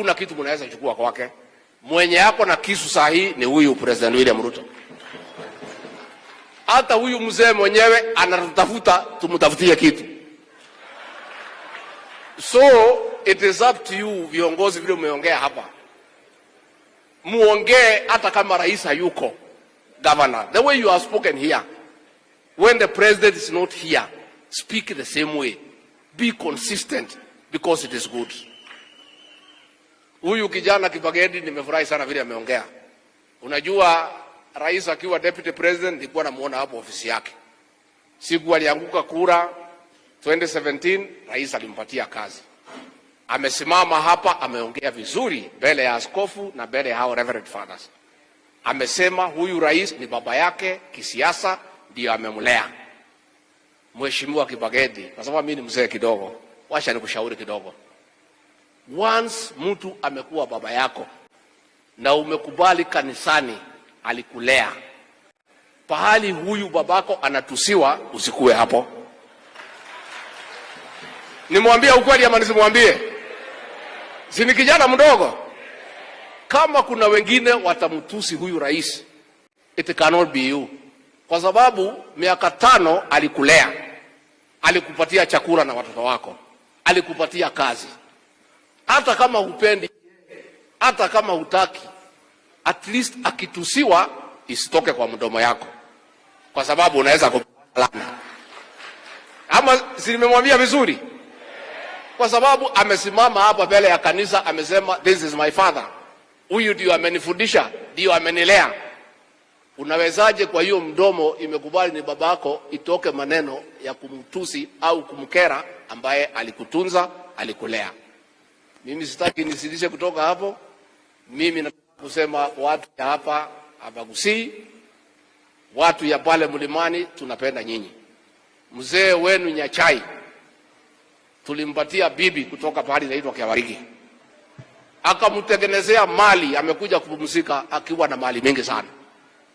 Hakuna kitu mnaweza chukua kwake. Mwenye ako na kisu saa hii ni huyu President William Ruto. Hata huyu mzee mwenyewe anatutafuta tumtafutie kitu. So it is up to you viongozi, vile umeongea hapa, muongee hata kama rais hayuko. Governor, the way you have spoken here, when the president is not here, speak the same way. Be consistent because it is good. Huyu kijana Kibagendi nimefurahi sana vile ameongea. Unajua, rais akiwa deputy president nilikuwa namuona hapo ofisi yake. Siku alianguka kura 2017, rais alimpatia kazi. Amesimama hapa, ameongea vizuri mbele ya askofu na mbele ya hao reverend fathers. Amesema huyu rais ni baba yake kisiasa, ndiyo amemlea. Mheshimiwa Kibagendi, kwa sababu mimi ni mzee kidogo, wacha nikushauri kidogo. Once mtu amekuwa baba yako na umekubali kanisani alikulea, pahali huyu babako anatusiwa, usikue hapo. Nimwambie ukweli ama nisimwambie? Si ni kijana mdogo? Kama kuna wengine watamtusi huyu rais, it cannot be you, kwa sababu miaka 5 alikulea, alikupatia chakula na watoto wako, alikupatia kazi. Hata kama hupendi, hata kama hutaki, at least akitusiwa isitoke kwa mdomo yako, kwa sababu unaweza kupata. Ama si nimemwambia vizuri? Kwa sababu amesimama hapa mbele ya kanisa amesema, "This is my father, huyu ndio amenifundisha, ndio amenilea." Unawezaje kwa hiyo mdomo imekubali ni babako itoke maneno ya kumtusi au kumkera ambaye alikutunza, alikulea? Mimi sitaki nizidishe kutoka hapo. Mimi nataka kusema watu ya hapa Abagusii, watu ya pale mlimani, tunapenda nyinyi. Mzee wenu Nyachai tulimpatia bibi kutoka pahali inaitwa Kiawariki, akamtengenezea mali, amekuja kupumzika akiwa na mali mingi sana.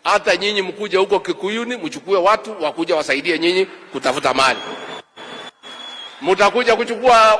Hata nyinyi mkuja huko Kikuyuni, mchukue watu wakuja wasaidie nyinyi kutafuta mali, mtakuja kuchukua.